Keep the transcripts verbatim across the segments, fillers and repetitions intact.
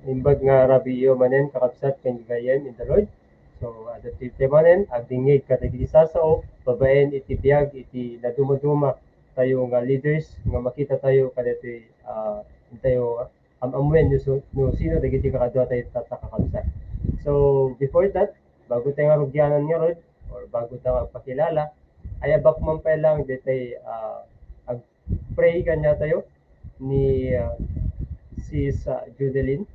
Imbag nga rabiiyo manen, kakabsat ken gayyem in the Lord. So, adda ti manen, agdingngeg kadagiti sasao, babaen iti biag iti nadumaduma tayo nga leaders, nga makita tayo kadagiti, ah, intayo, ah, am-amuen no su-, no sino dagiti kakaduatayo tatta, kakabsat. So, before that, bago tayo nga rugianan ngarud, or bago tayo agpakilala, ayabak man pay lang, ditoy, ah, ag-pray kaniatayo ni, ah, Sis, ah, Judeline.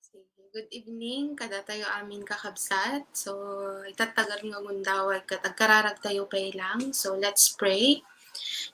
Sige. Good evening, kadatayo amin, kakabsat. So, itattagad nga gundaway ket agkararagtayo pay lang. So, let's pray.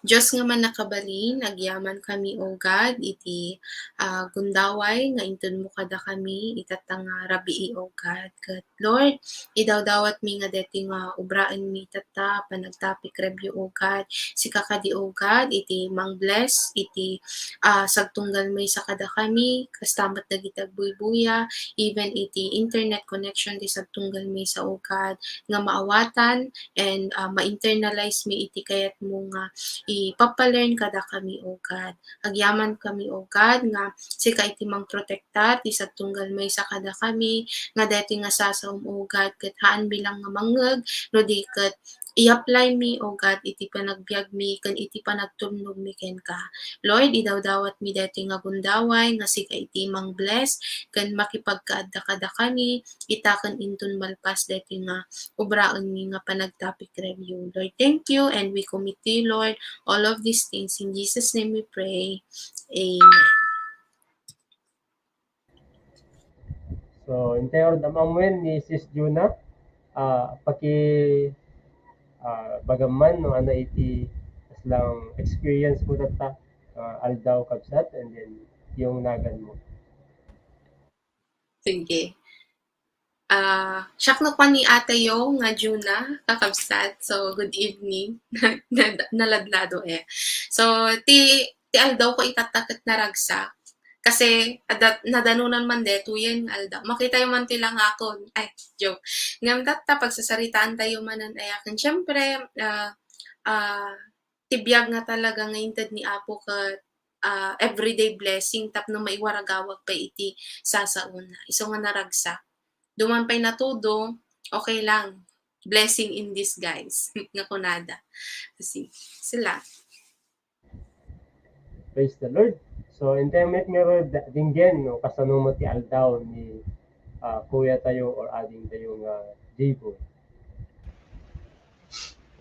Dios nga mannakabalin, agyaman kami, O God, iti, ah, gundaway nga intedmo kadakami itatta nga rabii, O God. Ket Lord, idawdawatmi nga daytoy nga ubraenmi itatta, panagtapik review, O God. Sika kadi, O God, iti mang-bless iti, ah, sagtunggal maysa kadakami, kasta met dagiti agbuybuya, even iti internet connection ti sagtunggal maysa, O God, nga maawatan and, ah, ma-internalize mi iti kayatmo nga ipapalearn kadakami, O God. Agyaman kami, O God, nga sika iti mangprotektar ti sagtunggal maysa kadakami, nga daytoy nga sasaom, O God, ket haanmi lang nga mangngeg, no di ket i-apply mi, O God, iti panagbiagmi ken iti panagtulnogmi kenka. Lord, idawdawatmi daytoy nga gundaway nga sika iti mangbless ken makipagkaadda kadakami, ita ken inton malpas daytoy nga ubraenmi nga panagtapik review. Lord, thank you, and we commit to you, Lord, Lord. All of these things, in Jesus' name we pray. Amen. So, intay ngarud, am-ammoen ni Sis Juna, ah, paki-, ah, bagam man no ania iti kasla experience mo tatta, ah, aldaw, kabsat, and then yung nagan mo. Sige. Ah, siak no kuan ni Ate Yo nga Juna, kakabsat. So, good evening. Nada-, naladlado eh. So, ti, ti aldaw ko itatta ket naragsak. Kasi, ada-, nadanunan man detoyen nga aldaw. Makitayo man ti langakon. Ay, joke. Ngem tatta, pagsasaritaan tayo manen ay akin. Siyempre, ah, ah, ti biag nga talaga nga inted ni Apo ket, ah, everyday blessing tapno maiwaragawag pay iti sasaona. Isu nga naragsak. Duman pay natudong, okay lang. Blessing in disguise nga kunada. Kasi, sila. Praise the Lord. So, intay met ngarud, Dinggen, no, kasano mo ti aldaw ni, ah, kuya tayo or ading tayo nga J-Boy?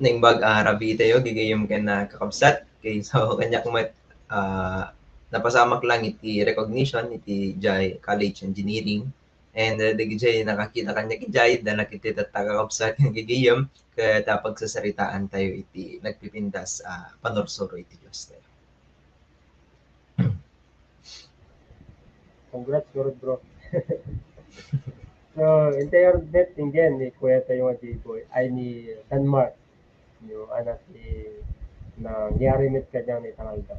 Naimbag, ah, rabii tayo, gigayem ken, ah, kakabsat. Okay, so, kaniak met, ah, napasamak lang iti recognition iti jay College Engineering. And, ah, dagijay nakakita kaniak idiay, da nakita tatta, kakabsat, nga gigayem, ket, ah, pagsasaritaan tayo iti nagpipintas, ah, panursuro iti Dios tayo. Congrats, ngarud, bro. So, intay ngarud met, Dinggen, ni kuya tayo nga J-Boy, ay, ni Danmar. Yung anak ni, nangyari met kaniana ita nga aldaw.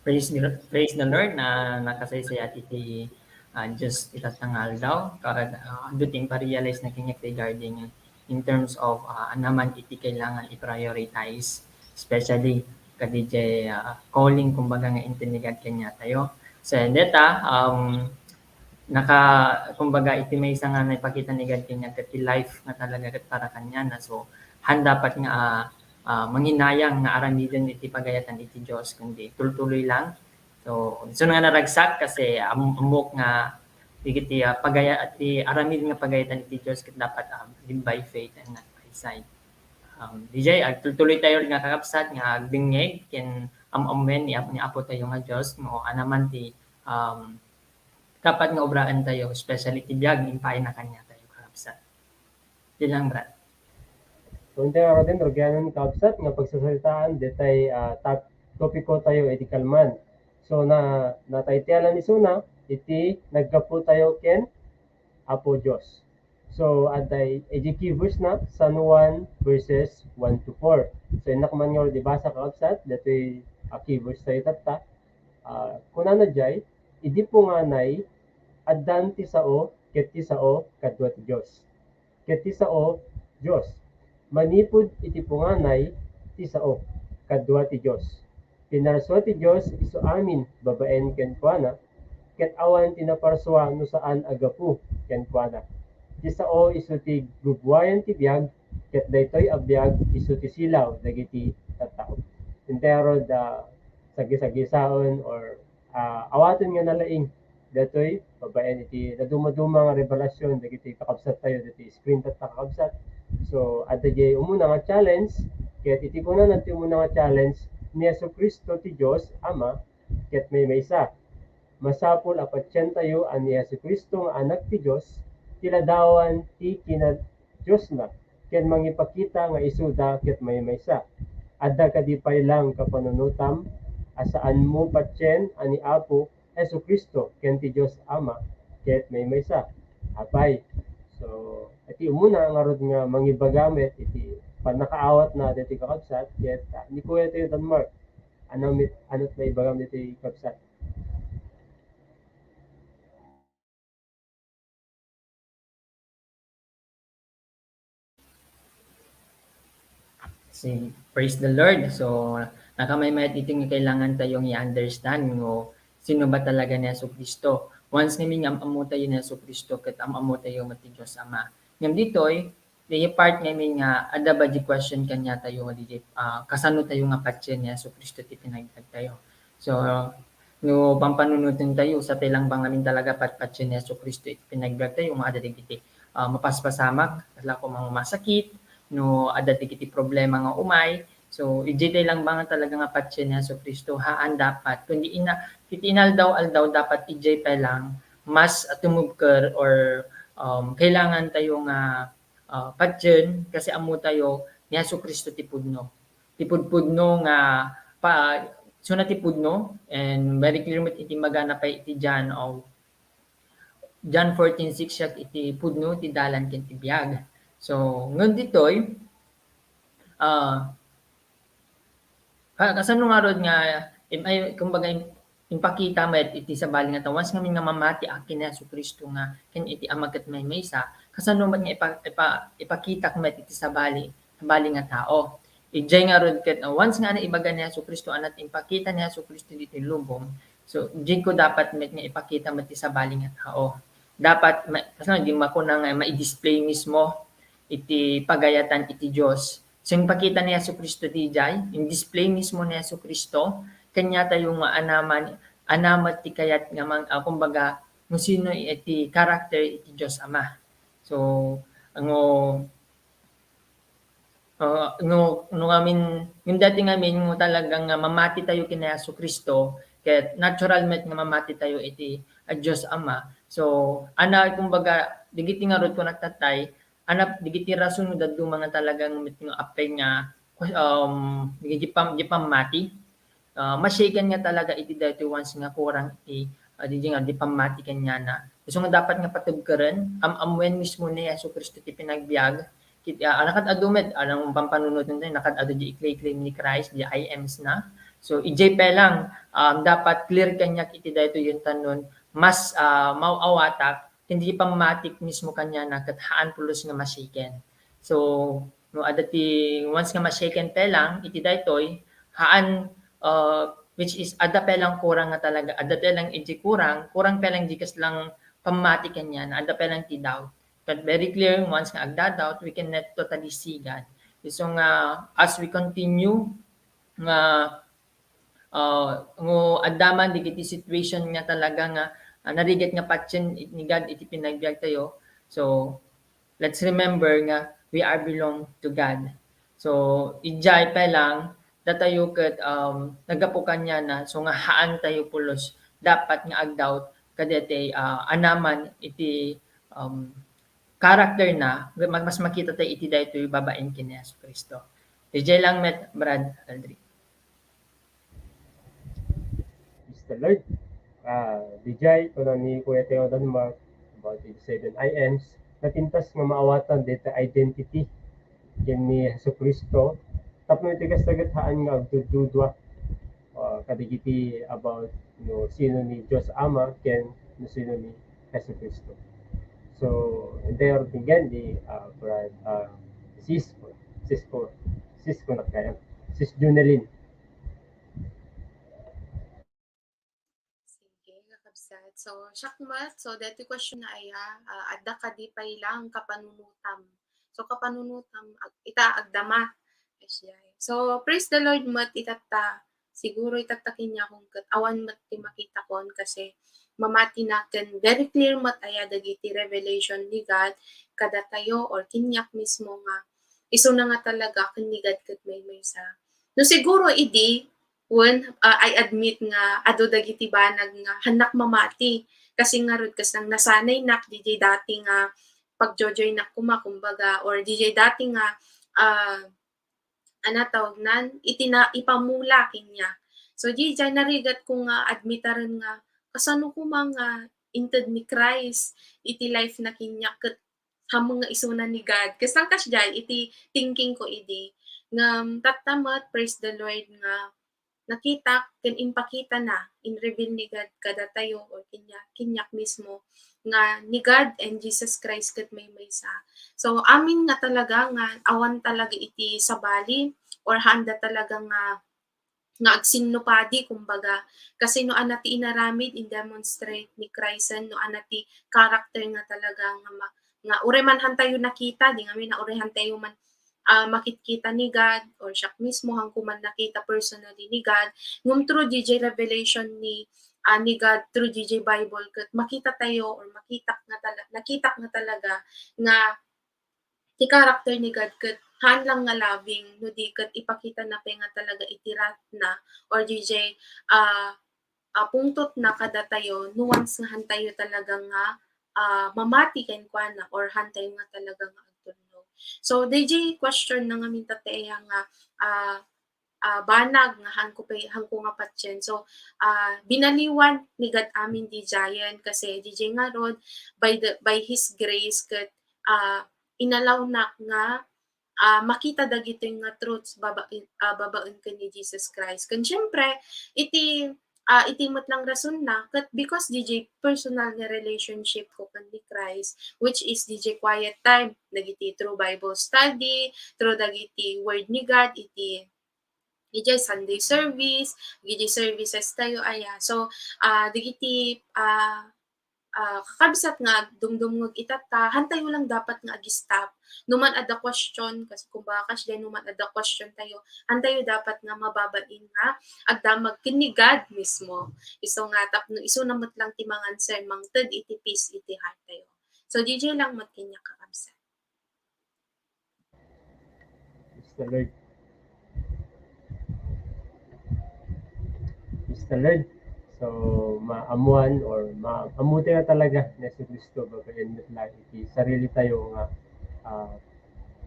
Praise the, praise the Lord, na nakasaysayat iti, ah, Dios itatta nga aldaw. Kar-, ah, adu ti impa-realize na kaniak regarding in terms of, ah, anaman iti kailangan i-prioritize, especially kadijay, ah, calling, kumbaga, nga inted ni God kaniatayo. So, and that, ah, um, naka-, kumbaga, iti maysa nga naipakita ni God kaniak ket ti life nga talaga ket para kaniana. So, haan dapat nga, ah, ah, manginayang nga aramiden iti pagayatan iti Dios, kundi tultuloy lang. So, isu nga naragsak kasi am-, ammok nga dagiti, ah, pagaya-, ti aramid nga pagayatan iti Dios ket dapat, ah, live by faith and not by sight. Um, D J, agtultuloy tayo nga kakabsat nga agdengngeg ken am-ammoen ni Ap-, ni Apo tayo nga Dios no anaman ti, um, dapat nga obraen tayo, especially ti biag nga impaay na kaniatayo, kakabsat. Di lang, Brad. So, intay ngaruden, rugianan, kakabsat, nga pagsasaritaan detay, ah, tap-, topiko tayo iti kalman. So, na, nataytayalan isuna iti naggapu tayo ken Apo Dios. So, adda iti key verse na, San Juan verses one to four. So, innak man nga ibasa, kakabsat, datoy, ah, key verse tayo tatta. Ah, kunana jay, idi punganay, addan ti sao ket ti sao kadua ti Dios. Ket ti sao, Dios. Manipud iti punganay, ti sao kadua ti Dios. Pinarsua ti Dios isu amin babaen kenkuana, ket awan ti naparsua no saan a gapu kenkuana. Ti sao isu ti gubuayan ti biag, ket daytoy a biag isu ti silaw dagiti tattao. Intay ngarud, ah, sagisagisaen or, ah, awaten nga nalaing datoy babaen iti nadumaduma nga revelasyon dagiti kakabsat tayo ditoy screen tatta, kakabsat. So, adda jay umuna nga challenge, ket iti kunana ti umuna nga challenge, ni Jesu-Cristo ti Dios Ama ket maymaysa. Masapul a patien tayo a ni Jesu-Cristo nga Anak ti Dios ti ladawan ti kina-, Diosna, ken mangipakita nga isuda ket maymaysa. Adda kadi pay lang kapanunotam a saanmo patien a ni Apo Jesu-Cristo ken ti Dios Ama ket maymaysa? Apay. So, iti umuna ngarud nga mangibaga met iti pannakaawatna ditoy kakabsat, ket, ah, ni Kuya tayo Danmar, ano met, ano ti maibagam ditoy kabsat? Si, praise the Lord. So, nakamaymayat iti nga kailangan tayong i-understand no sino ba talaga ni Jesu-Cristo. Once nga mingam-ammo tayo ni Jesu-Cristo, ket am-ammo tayo met ti Dios Ama. Ngem ditoy, di part nga mi nga adda ba di question kaniatayo, di, di, ah, kasano tayo nga patien ni Jesu-Cristo ti pinagbiag tayo. So, no pampanunoten tayo, sa tay lang bang amin talaga patpatien ni Jesu-Cristo iti pinagbiag tayo, nga adda dagiti, ah, mapaspasamak, kasla ko mga masakit, no adda dagiti problema nga umay. So, idiay tay lang ba nga talaga nga patien ni Jesu-Cristo, haan dapat. Kundi ina-, iti inaldaw-aldaw, dapat idiay pay lang, mas tumubker or, um, kailangan tayo nga, uh, patien kasi ammo tayo ni Jesu-Cristo ti pudno. Ti pudpudno nga pa-, isuna ti pudno, and very clear met iti magana pay iti John, o John fourteen six, siak iti pudno, ti dalan, ken ti biag. So, ngem ditoy, ah, ka-, kasano ngarud nga, im-, ay, kumbaga, im-, impakita met iti sabali nga tao, once ngamin nga mamatiak ken ni Jesu-Cristo nga, ken iti Ama ket maymaysa, kasano met nga ipa-, ipa-, ipakitak met iti sabali, sabali nga tao? Idiay ngarud ket, uh, once nga naibaga ni Jesu-Cristo, a nat-, impakita ni Jesu-Cristo ditoy lubong, so, diay ko dapat met nga ipakita met ti sabali nga tao. Dapat ma-, kasano, di makuna nga ma-display mismo iti pagayatan iti Dios. So, impakita ni Jesu-Cristo didiay, in-display mismo ni Jesu-Cristo, kaniatayo nga anaman, anaman ti kayat nga mang-, ah, kumbaga, no sino iti character iti Dios Ama. So, ano, ah, no, no ngamin, ngem daytoy ngamin, no talaga nga mamati tayo ken ni Jesu-Cristo, ket natural met nga mamati tayo iti, ah, Dios Ama. So, ana, kumbaga, dagiti ngarud ko nagtatay, ana, dagiti rason no dadduma nga talaga nga met nga apay nga, um, dagiti pam-, di pammati. Ah, ma-shaken nga talaga iti daytoy once nga kurang iti, ah, di, di nga, di pammati kaniana. So nga dapat nga patubkeren, am-, ammoen mismo ni Jesu-Cristo ti pinagbiag. Kit-, ah, nakad-adu met, alang pampanunoten tayo, nakad-adu di i-claim ni Christ, di I Ms na. So, idiay pay lang, um, dapat clear kaniak iti daytoy yun tanon, mas, ah, maaw-awatak, ken di pammatik mismo kaniana ket haan pulos nga ma-shaken. So, no adda ti once nga ma-shaken pay lang iti daytoy, haan, uh, which is adda pay lang kurang nga talaga, adda pay lang iti kurang, kurang pay lang di kaslang pammati kaniana, adda pay lang ti doubt. But very clear, once nga agda-doubt, we cannot totally see God. So nga, as we continue nga Ah, no adda man dagiti situation nga talaga nga, ah, narigat nga patien ni God iti pinagbiag tayo. So, let's remember nga we are belong to God. So, idiay pay lang, datayo ket, um, naggapu kaniana, so nga haan tayo pulos, dapat nga agdoubt kadaytoy, ah, anaman iti, um, character na, ma-, mas makita tayo iti daytoy babaen ken ni Jesu-Cristo. Idiay lang met, Brad Aldrin. Praise the Lord. Ah, didiay, kuna ni Kuya Teo Danmark about the seven I Ms, napintas nga maawatan dayta identity ken ni Jesu-Cristo, tapno iti kasta ket haan nga agdududua, ah, kadagiti about no sino ni Dios Ama ken no sino ni Jesu-Cristo. So, there again, di, ah, Brad, ah, Sis, Sis ko, Sis ko na kaya, Sis Junelin. Sige, kakabsat. So, siak met, so, daytoy question na aya, ah, adda kadi pay lang kapanunotam. So, kapanunotam, ag-, ita agdama. Yes, yay. So, praise the Lord met, itatta, siguro itatta kaniakon ket awan met ti makitakon kasi mamati na ken very clear met aya dagiti revelation ni God kadatayo or kaniak mismo nga isuna nga talaga ken ni God ket maymaysa. No, siguro idi, wen, ah, I admit nga adu dagiti banag nga hannak mamati. Kasi ngarud, kas nang nasanaynak didiay dati nga pagjojoynak koma, kumbaga, or didiay dati nga, ah, ana tawagnan, iti na-, ipamula kaniak. So, didiay narigat ko nga admitaren nga kasano koma nga inted ni Christ iti life na kaniak ket ammok nga isuna ni God. Ket saan kasdiay iti thinking ko idi. Ngem tatta met, praise the Lord, nga nakitak ken impakita na, in-reveal ni God kadatayo or kaniak, kaniak mismo, nga ni God and Jesus Christ ket maymaysa. So, amin nga talaga nga awan talaga iti sabali or haanda talaga nga nga agsinnupadi, kumbaga. Kasi no ania ti inaramid, in-demonstrate ni Christ, no ania ti character nga talaga nga ma-, nga uray man han tayo nakita, di ngamin nga uray han tayo man, ah, makitkita ni God, or siak mismo, han ko man nakita personally ni God. Ngem through didiay revelation ni, ah, ni God, through didiay Bible, ket makita tayo, or makitak nga tala-, nakitak nga talaga nga ti character ni God ket haan lang nga loving, no di ket ipakita na pay nga talaga iti wrath na, or D J, ah, ah, pungtot na kadatayo, no once nga han tayo talaga nga, ah, mamati kenkuana, or han tayo nga talaga nga agtulnog. So, D J question na ngamin ta ti aya nga, ah, ah, banag nga han ko pay, han ko nga patien. So, ah, binaliwan ni God amin diay, kasi D J ngarud, by the, by His grace, ket, ah, inallow na nga, ah, makita dagitoy nga truths babaen, ah, babaen ken ni Jesus Christ. Ken siyempre, iti, ah, iti met lang rason na, ket because D J personal nga relationship ko ken ni Christ, which is D J quiet time, dagiti through Bible study, through dagiti word ni God, iti, iti Sunday service, iti services tayo, aya. So, ah, dagiti, ah, ah, kakabsat nga dumdumngeg itatta, han tayo lang dapat nga ag-stop. No man adda question, kas-, kumbaga, kasdiay, no man adda question tayo, han tayo dapat nga mababain nga agdamag ken ni God mismo. Isu nga tapno isuna met lang ti mangan-answer, mangted iti peace iti heart tayo. So, D J lang met kaniak, kakabsat. Praise the Lord. Praise the Lord. So, maammuan or maammo tayo talaga ni Jesu Cristo babaen met lang iti sarili tayo nga, ah,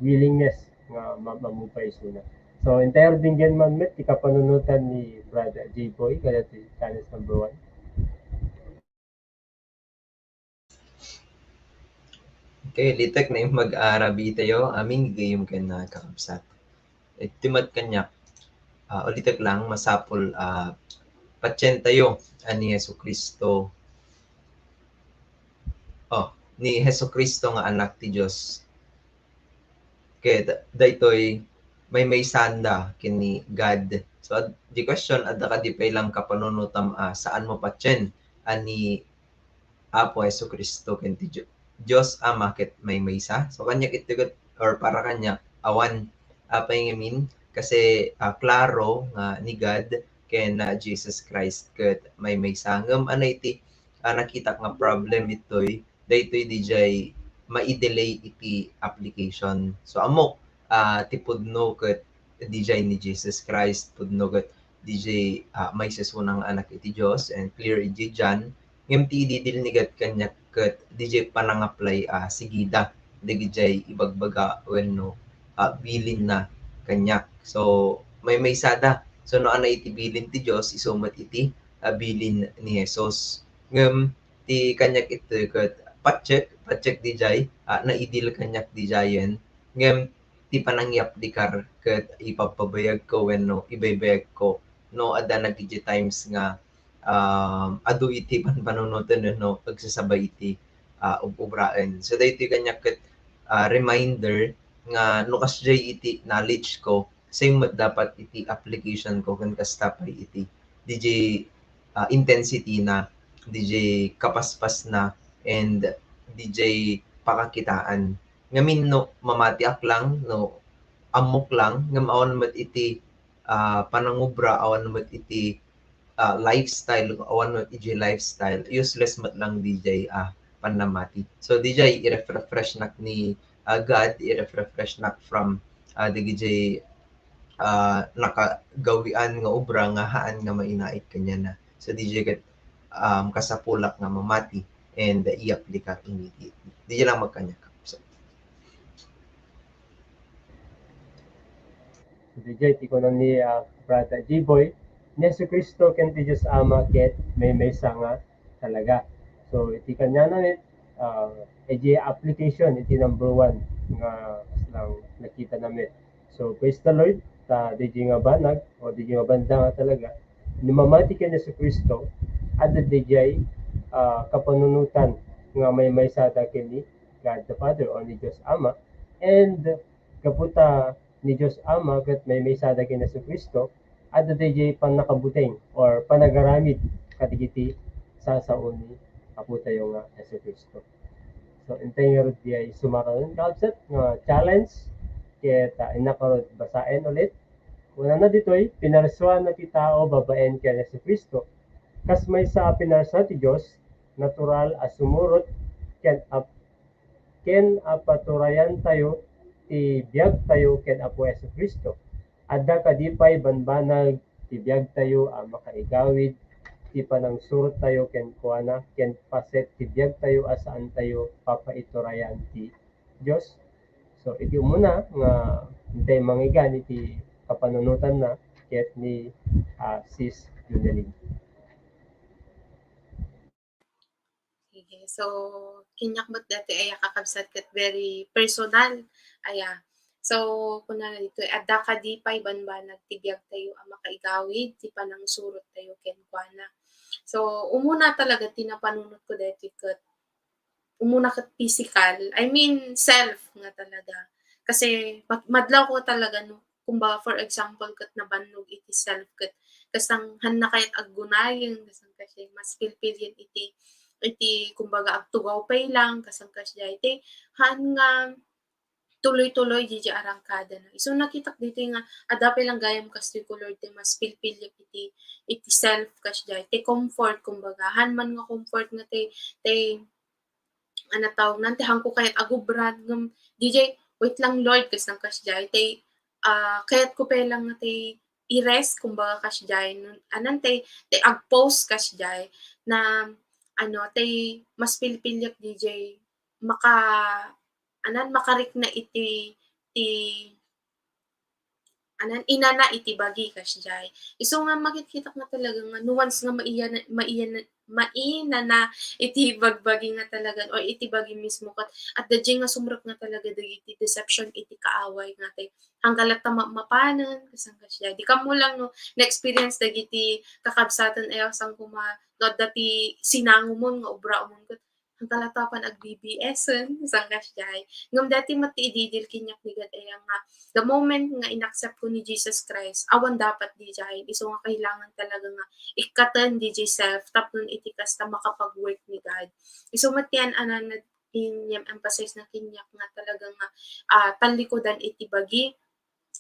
willingness nga ma-, maammo pay isuna. So, entire dinggen man met ti kapanunotan ni Brother J-Boy, kada ti challenge number one. Okay, litek na yung mag-aarabi tayo. Amin, gayam ken na kakabsat. Iti met kaniak, ah, ulitek lang, masapul, ah, patien tayo, ah, ni Jesu Cristo. Oh, ni Jesu Cristo nga Anak ti Dios. Ket daytoy maymaysanda ken ni God. So, ad-, di question, adda kadi pay lang kapanunotam a saan mo patien a ni Apo Jesu-Cristo ken ti Dio-, Dios Ama ket maymaysa? So, kaniak iti ket, or para kaniak, awan. Apay ngamin? Kasi, ah, klaro nga ni God ken, ah, Jesus Christ ket maymaysa. Ngem ano iti, ah, nakitak nga problem itoy, daytoy dijay mai-delay iti application. So, ammok, ah, ti pudno ket dijay ni Jesus Christ, pudno ket dijay, ah, maisusuna nga Anak iti Dios, and clear iti John. Ngem ti ididil ni God kaniak ket dijay panangapply, ah, sigida dagijay ibagbaga wenno, ah, bilinna kaniak. So, maymaysada. So, no, ana iti bilin ti Dios, isu met iti, ah, bilin ni Jesus. Ngem, ti kaniak iti ket patchek, patchek dijay, ah, naidil kaniak dijayen. Ngem ti panangiaplikar ket ipagpabayagko wenno ibaybayagko no adda dagiti times nga, um, adu iti panpanunoten wenno agsasaba iti, ah, ub-, ubraen. So, daytoy kaniak ket, ah, reminder nga no kasdiay iti knowledge ko, same met dapat iti application ko ken kasta pay iti dijay, ah, intensity na, dijay kapaspas na, and dijay pakakitaan. Ngamin no mamatiak lang, no ammok lang, ngem awan met iti, ah, panangubra, awan met iti, ah, lifestyle, awan met iti lifestyle, useless met lang dijay, ah, pannamati. So, dijay, i-refresh nak ni, ah, God, i-refresh nak from, ah, dagijay, ah, nakagawian nga obra nga haan nga mainait kaniana. So, dijay ket, um, kasapulak nga mamati and i-apply ka immediately. Dijay lang met kaniak. So, So, dijay ti kunan ni, ah, Brother G-Boy, ni Jesu-Cristo ken ti Dios Ama ket maymaysa nga talaga. So, iti kaniana met, ah, iti application, iti number one nga kasla nakitana met. So, praise the Lord, ta dijay nga banag, o dijay nga banda nga talaga, no mamati ken Jesu-Cristo, adda dijay, ah, kapanunotan nga maymaysada ken ni God the Father or ni Dios Ama, and gapu ta ni Dios Ama ket maymaysada ken Jesu-Cristo, adda daydiay pannakabuteng or panagaramid kadagiti sasao ni Apotayo nga Jesu-Cristo. So, intay ngarud diay sumakaron, kakabsat, nga challenge ket, ah, innak ngarud basaen ulit. Kunana ditoy, pinarsuana ti tao babaen ken Jesu-Cristo. Kas maysa a pinarsua ti Dios, natural a sumurot ken ap-, ken a paturayantayo ti biagtayo ken Apo Jesu-Cristo? Adda kadi pay banbanag ti biagtayo a makaigawid ti panangsurottayo kenkuana ken paset ti biagtayo a saantayo papaiturayan ti Dios? So, iti umuna nga intay mangngeg iti kapanunotanna ket ni, ah, Sis Junelyn. Sige. So, kaniak met daytoy aya, kakabsat, ket very personal. Aya. So, kunana ditoy, adda kadi pay banbanag ti biagtayo a makaigawid ti panangsurottayo kenkuana? So, umuna talaga ti napanunotko daytoy ket umuna ket physical, I mean, self nga talaga. Kasi mad-, madlawko talaga, no, kumbaga, for example, ket nabannog iti self ket kastan hanna kayat aggunayeng, kastan kasi mas pilpilien iti, iti, kumbaga, agtugaw pay lang, kastan kasdiay. Ti, haan nga tuloy-tuloy diay arangkada na. Isu nakitak ditoy nga adda pay lang gayam kastoy kolor ti mas pilpiliek iti, iti self kasdiay. Ti comfort, kumbaga, haan man nga comfort nga ti, ti, ano tawag nan, ti haanko kayat agubran, ngem diay, wait lang Lord, kastan kasdiay. Ti, ah, kayatko pay lang nga ti i-rest, kumbaga, kasdiay. Nun, anan ti, ti ag-pause kasdiay na, ano, ti mas pilpiliek diay maka-, anan, makarikna iti, ti, anan, inana iti bagi kasdiay. Isu nga makitkitak nga talaga nga no once nga maiyana-, maiyana-, mainana iti bagbagi nga talaga or iti bagi mismo ket adda diay nga sumrek nga talaga dagiti deception iti kaaway nga ti, haanka latta ma-, mapanen, kastan kasdiay. Di kamo lang no, na-experience dagiti kakabsaten, ay, saan koma, no, adda ti sinangomon nga obraemon ket haanka latta pay ag-B B S-en, kastan kasdiay. Ngem daytoy met ti ididil kaniak ni God aya nga, the moment nga in-accept ko ni Jesus Christ, awan dapat diay, isu nga kailangan talaga nga ikkaten diay self, tapno iti kasta makapag-work ni God. Isu met ti an-, anan, in-, emphasize na kaniak nga talaga nga, ah, tallikudan iti bagi,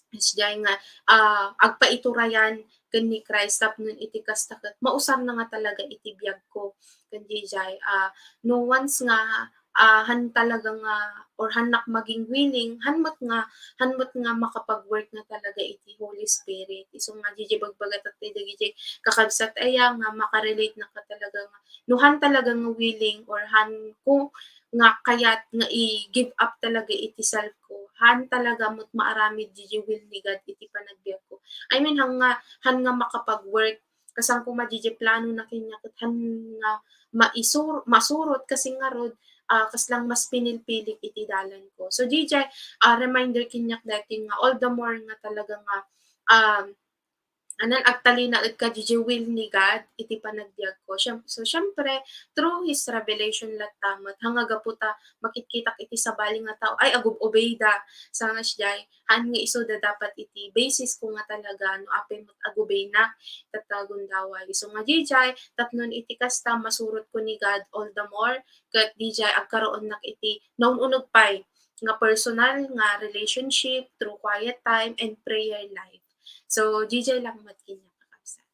kasdiay nga, ah, agpaiturayan ken ni Christ tapno iti kasta ket mausarna nga talaga iti biagko. Ken diay, ah, no once nga, ah, haan talaga nga, or haannak maging willing, haan met nga, haan met nga makapag-work nga talaga iti Holy Spirit. Isu nga diay bagbagatak ti dagiti kakabsat aya nga makarelate na ka talaga nga, no haan talaga nga willing or haan ko nga kayat nga i-give up talaga iti self ko. Haan talaga met maaramid diay will ni God iti panagbiagko. I mean, haan nga, haan nga makapag-work, kastan koma diay plano na kaniak ket haan nga maisur-, masurot kasi ngarud, ah, kasla mas pinilpilik iti dalan ko. So, diay, ah, reminder kaniak daytoy nga all the more nga talaga nga, um, anan, agtalinaed ka diay will ni God iti panagbiagko. Siyem-, so, siyempre, through His revelation latta met, haan nga gapu ta makitkitak iti sabali nga tao, ay, agub-obeyda, kastan kasdiay, haan nga isuda dapat iti basis ko nga talaga no apay met agubeyna, tatta gundaway. Isu nga diay, tapno iti kasta, masurot ko ni God all the more, ket diay agkaroonnak iti naun-uneg pay nga personal nga relationship through quiet time and prayer life. So, diay lang met kaniak, kakabsat.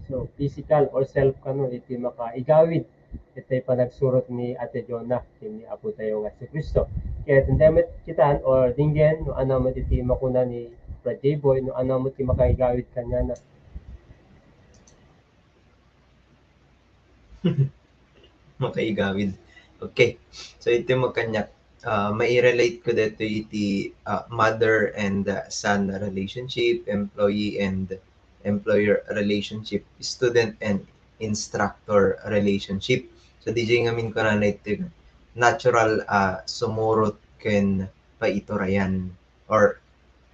So, physical or self kano iti makaigawid iti panagsurot ni Ate Jonah ken ni Apo tayo nga Jesu-Cristo. Kaya tanda met kitaan or dinggen no ano met iti makuna ni Brad J-Boy, no ano met ti makaigawid kaniana. Makaigawid. Okay. So, iti makaniak, ah, mai-relate ko daytoy iti, ah, mother and, ah, son relationship, employee and employer relationship, student and instructor relationship. So, diay ngamin kunana iti natural, ah, sumurot ken paiturayan or,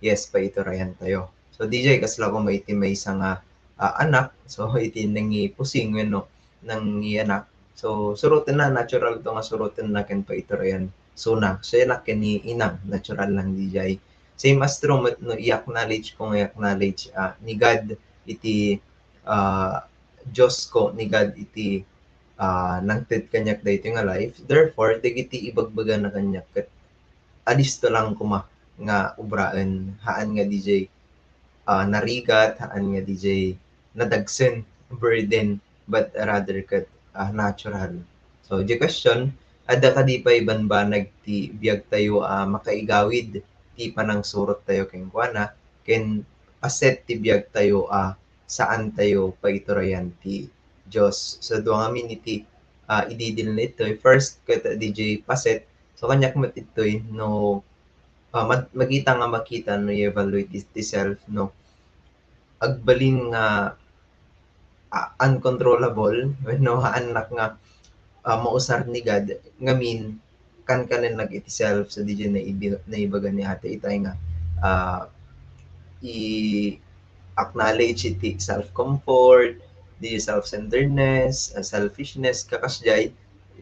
yes, paiturayan tayo. So, diay kasla koma iti maysa nga, ah, anak. So, iti nangipusing wenno nangianak. So, surotenna, natural to nga surotenna ken paiturayan. So, na, siak ken ni inang, natural lang diay. Same as true met no i-acknowledge ko nga i-acknowledge, ah, ni God iti, ah, Dios ko, ni God iti, ah, nangted kaniak daytoy nga life. Therefore, dagiti ibagbagana kaniak ket adisto lang koma nga ubraen, haan nga diay, ah, narigat, haan nga diay nadagsen, burden, but rather ket, ah, natural. So, the question, Adda kadi pay bambanag ti biagtayo a makaigawid ti panangsurottayo kenkuana, ken paset ti biagtayo a saantayo paiturayan ti Dios. So, dua ngamin iti, ah, ididilna ditoy. First, ket D J paset. So, kaniak met ditoy no, ah, mag-, makita nga makita no i-evaluate ti, ti self, no? Agbalin nga, ah, uncontrollable wenno haannak nga, ah, mausar ni God ngamin kankanennak iti self. So, D J naibi-, naibaga ni Ate Itay nga, ah, i-acknowledge iti self-comfort, di self-centeredness, ah, selfishness, kakasdiay.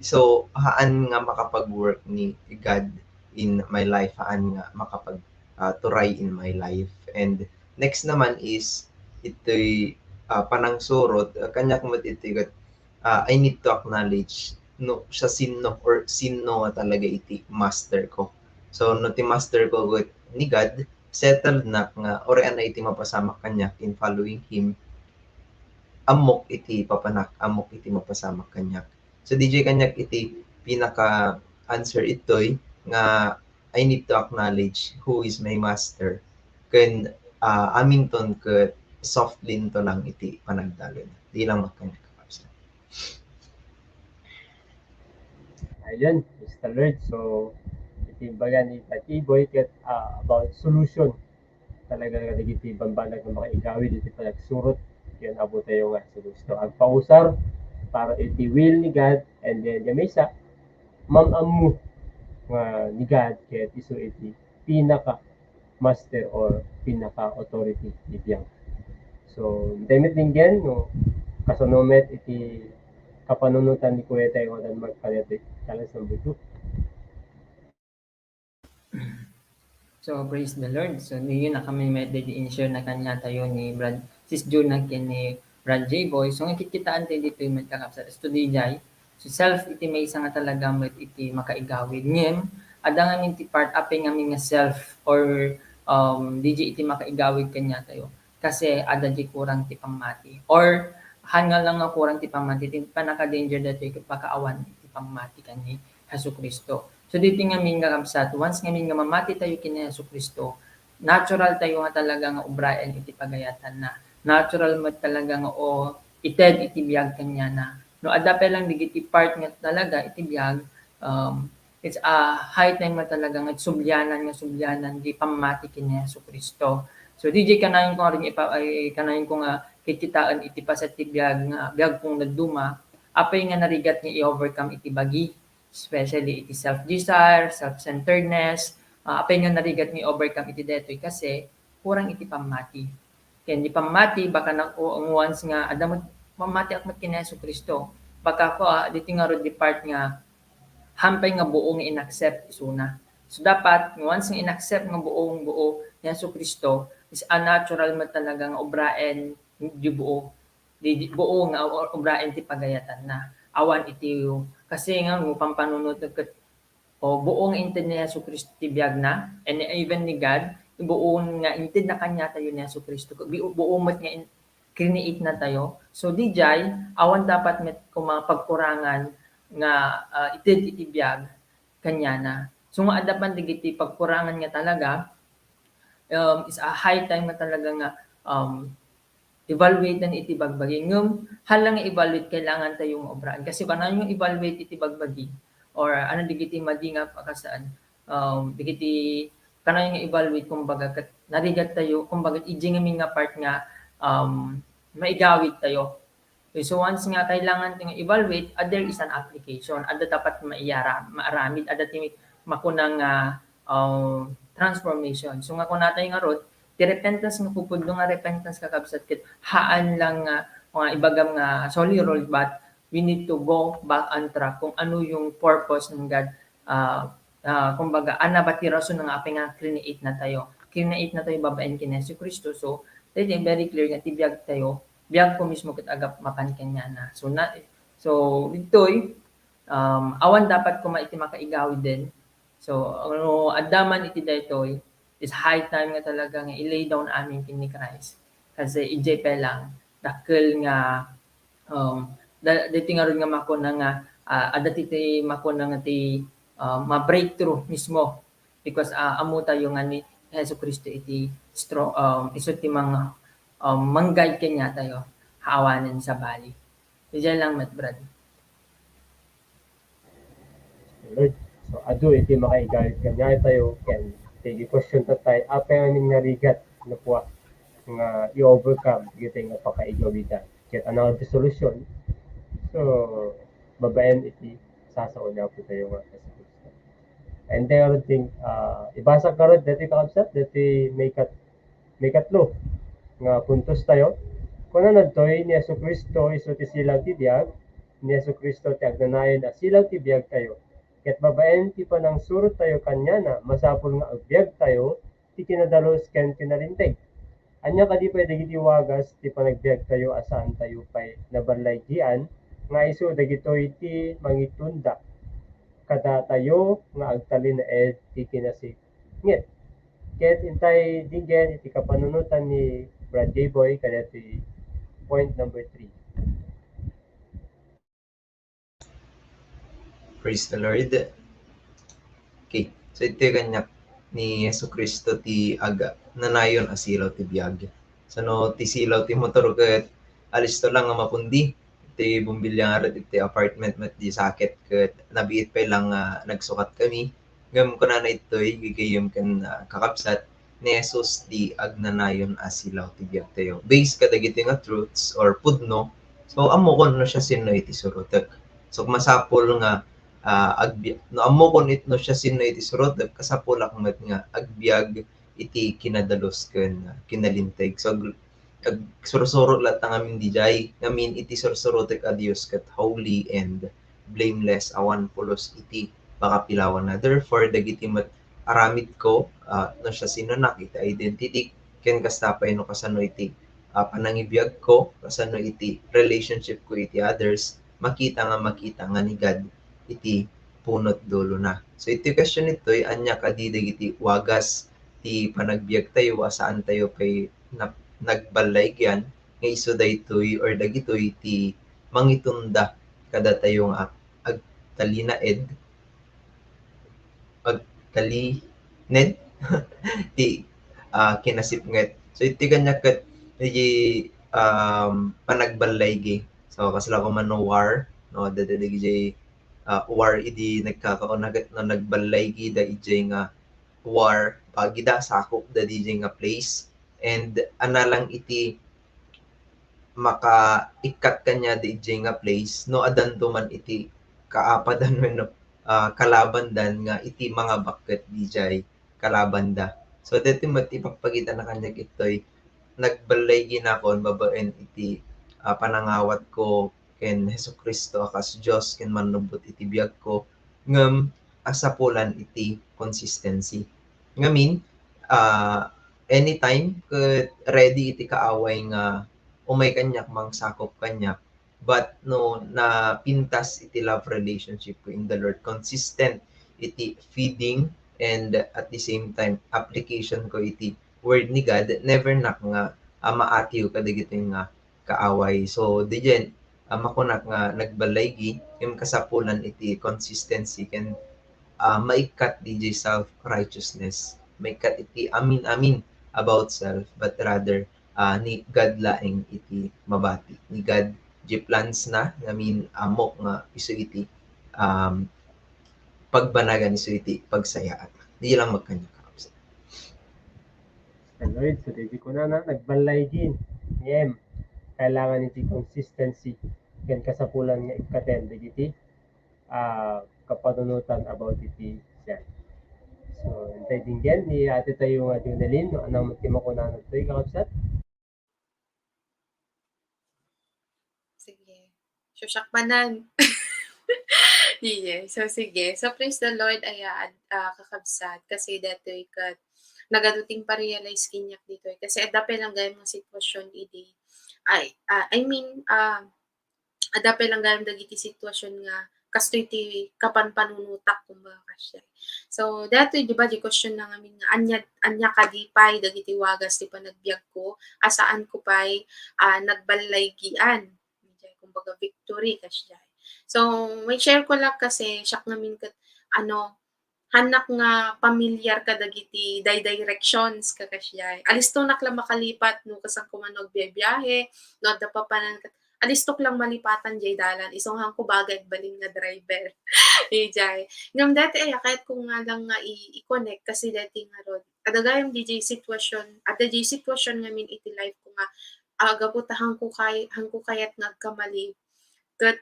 So, haan nga makapag-work ni God in my life, haan nga makapag-, ah, turay in my life. And next naman is itoy, ah, panangsurot, ah, kaniak met itoy ket, ah, I need to acknowledge no siasino or sinno nga talaga iti master ko. So, no ti master ko ket ni God, settled nak nga uray ania iti mapasamak kaniak in following Him, ammok iti papanak, ammok iti mapasamak kaniak. So, D J kaniak iti pinaka-answer itoy nga I need to acknowledge who is my master. Ken, ah, aminton ket softly into lang iti panagdalon. Di lang met kaniak, kakabsat. Ayun, praise the Lord. So, iti imbaga ni Tatiboy ket, ah, about solution. Talaga nga dagiti bambanag nga makaigawid iti panagsurot ken Apotayo nga Jesu-Cristo. Agpausar para iti will ni God, and then, di maysa, mam-ammo nga ni God ket isu iti pinaka master or pinaka-authority ti biag. So, intay met dinggen no kasano met iti kapanunotan ni Kuya Tay nga magpalete. Challenge number two. So, praise the Lord. So, niyo na kami met di in-share na kaniatayo ni Brad, Sis Juna ken ni Brad J Boy. So, nga kikitaen tayo ditoy met kakabsat. Study jay. So, self iti maysa nga talaga met iti makaigawid. Ngem, adda ngamin ti part, apay ngamin nga self or, um, di jay iti makaigawid kaniatayo. Kasi adda jay kurang ti pammati. Or, haan nga lang nga kurang ti pammati, ti pannaka-danger daytoy ket pakaawan ti pammati ken ni Jesu-Cristo. So, ditoy ngamin nga kabsat, once ngamin nga mamati tayo ken ni Jesu-Cristo, natural tayo nga talaga nga ubraen iti pagayatanna. Natural met talaga nga o, ited iti biag kaniana. No, adda pay lang dagiti part nga talaga iti biag, um, it's a high time nga talaga nga sublianan, nga sublianan di pammati ken ni Jesu-Cristo. So, D J, kanayon ko nga rin ipa-, ay, kanayon ko nga kikitaen iti paset ti biag nga, biag kong dadduma, apay nga narigat nga i-overcome iti bagi, especially iti self-desire, self-centeredness, ah, apay nga narigat nga i-overcome iti daytoy kasi kurang iti pammati. Ken di pammati, baka na, o, once nga, adda met, mamati ak met ken ni Jesu-Cristo. Baka ko, ah, ditoy ngarud di part nga, haan pay nga buo nga in-accept isuna. So, dapat, once nga in-accept nga buong buo ni Jesu-Cristo, is a natural met talaga nga ubraen di buo. Di, di buo nga o-, obraen ti pagayatanna. Awan iti, kasi nga, no, pampanunot ket, o, buo nga inted ni Jesu-Cristo ti biagna, and even ni God, buo nga inted na kaniatayo ni Jesu-Cristo. Bi-, buo met nga in-, create natayo. So, D J, awan dapat met koma pagkurangan nga, ah, ited iti biag kaniana. So, nga adda pay dagiti pagkurangan nga talaga, um, is a high time nga talaga nga, um, evaluate-an iti bagbagi. Ngem, haan lang nga evaluate, kailangan tayo nga obraan. Kasi kanayon nga evaluate iti bagbagi, or ano, dagiti madi nga pakasaan, um, dagiti kanayon nga evaluate, kumbaga, ket narigat tayo, kumbaga, idiay ngamin nga part nga, um, maigawid tayo. Okay, so once nga kailangan ti nga evaluate, ah, there is an application. Adda dapat maiyara-, maaramid, adda ti makuna nga, um, transformation. So nga kuna tayo ngarud, ti repentance nga pupudno nga repentance, kakabsat, ket haan lang nga, nga ibagam nga sorry, Lord, but we need to go back on track kung ano yung purpose ng God, ah, ah, kumbaga, ano ba ti rason nga apay nga create natayo? Create natayo babaen ken Jesu-Cristo. So, daytoy very clear nga ti biag tayo, biag ko mismo ket agap mapan kaniana. So, na, so, ditoy, um, awan dapat koma iti makaigawiden. So, no adda man iti daytoy, is high time nga talaga nga i-lay down amin ken ni Christ. Kasi idiay pay lang, dakkel nga, um, da-, daytoy ngarud nga makuna nga, ah, adda ti, ti makuna nga ti, ah, ma-breakthrough mismo because, ah, ammo tayo nga ni Jesu Cristo iti strong, um, isu ti mang, um, mang-guide kaniatayo awanen sabali. Diay lang met, Brad. Lord. So, adu iti makaigayod kaniatayo, ken ti question tayo, apay nga narigat no pua nga i-overcome iti nga pakaigawidan. Ket ano ti solution? So, babaen iti sasao ni Apo tayo nga Jesu Cristo. And the other thing, uh, ibasa karod dati kakabsat, dati may kat-, may katlo nga puntos tayo. Kuna nadtoy ni Jesu Cristo isu ti silaw ti biag, ni Jesu Cristo ti agnanayon a silaw ti biag tayo. Ket babaen ti panangsurot tayo kaniana, masapul nga agbiag tayo ti kinadalus ken kinalinteg. Ania kadi pay dagiti wagas ti panagbiag tayo a saan tayo pay naballaygian nga isu dagitoy ti mangitunda kadatayo nga agtalinaed ti kinasipnget. Ket intay dinggen iti kapanunotan ni Brad Jayboy kadati point number three. Praise the Lord. Okay. So, iti kaniak ni Jesu Cristo ti agnanayon a silaw ti biag. So, no, ti silaw ti motor ket alisto lang nga mapundi. Ti bumbilya nga iti apartment met di sakit ket nabiit pay lang nga nagsukat kami. Ngem kunana itoy, gagayyem ken, ah, kakabsat, ni Jesus ti agnanayon a silaw ti biag tayo. Based kadagiti nga truths or pudno, so ammokon no siasino iti surotek. So masapul nga, ah, agbi-, no ammokon it-, no siasino iti surotek, kasapulak met nga agbiag iti kinadalus ken, ah, kinalinteg. So ag-, agsursuro latta ngamin diay, ngamin iti sursurotek a Dios ket holy and blameless, awan pulos iti pakapilawanna. Therefore, dagiti met aramidko, ah, no siasinonak iti identity, ken kasta pay no kasano iti, ah, panangibiagko, kasano iti relationship ko iti others, makita nga, makita nga ni God iti punot dulona. So, iti question itoy, ania kadi dagiti wagas ti panagbiag tayo a saan tayo pay nap-, nagballaygian nga isu daytoy or dagitoy ti mangitunda kadatayo nga ag-, agtalinaed, agtalined ti, ah, kinasipnget. So, iti kaniak ket, iti, um, panagballaygi. So, kasla ko man no war, no, dada dagiti, ah, war idi nagkakauna ket no nagballaygi da idiay nga war, bagida, sakop da diay nga place. And ana lang iti makaikkat kaniada idiay nga place no adanto man iti kaapadan wenno, ah, kalabandan nga iti mangabak ket diay kalabanda. So, daytoy met ipakpakitana kaniak itoy, nagballayginakon babaen iti, ah, panangawatko ken Jesu-Cristo a kas Dios ken Mannubbot iti biagko, ngem asapulan iti consistency. Ngamin, ah, anytime ket ready iti kaaway nga umay kaniak, mangsakop kaniak, but no napintas iti love relationship ko in the Lord, consistent iti feeding and at the same time application ko iti word ni God, never nak nga, ah, maatiw kadagitoy nga kaaway. So, diay, ah, makunak nga nagballaygi, ngem kasapulan iti consistency ken, ah, maikkat diay self-righteousness. Maikkat iti amin-amin about self, but rather, ah, ni God laeng iti mabati. Ni God, diay plans na, ngamin ammok nga isu iti, um, pagbanagan isu iti pagsayaat. Di lang magkanya, kakabsat. Lord, so, daydi kunana, nagballaygi. Ngem, kailangan iti consistency. Ken kasapulan nga ikkaten, dagiti, ah, kapanunotan about iti sian. So, intay dinggen, ni ate tayo nga Jonalyn, no, ano ti makunana toy, kakabsat? Sige. Siak manen. Iye. So, sige. So, praise the Lord, aya, ad-, ah, kakabsat. Kasi daytoy ket nagadu ti impa-realize kaniak ditoy. Kasi adda pay lang gayam nga sitwasyon idi. Ay, ah, I mean, ah, adda pay lang gayam dagiti sitwasyon nga kastoy ti kapanpanunotak, kumbaga, kasdiay. So, daytoy, di ba, di question na ngamin nga, ania, ania kadi pay dagiti wagas ti panagbiagko, a saanko pay, ah, nagballaygian. Diay, kumbaga, victory, kasdiay. So, may share ko lang kasi siak ngamin ket, ano, hannak nga pamilyar kadagiti directions, kakasiay. Alistonak lang makalipat no kasano koma no agbiabiahe, no adda papanan ket alistok lang malipatan jay dalan. Isu nga hanko baga agbalin nga driver. Ijay. Ngem daytoy aya, kayatko nga lang nga i-, i-connect kasi daytoy ngarud. Adda gayam dijay sitwasyon, adda jay sitwasyon ngamin iti life ko nga, ah, gapu ta hanko kay-, hanko kayat nga agkamali. Ket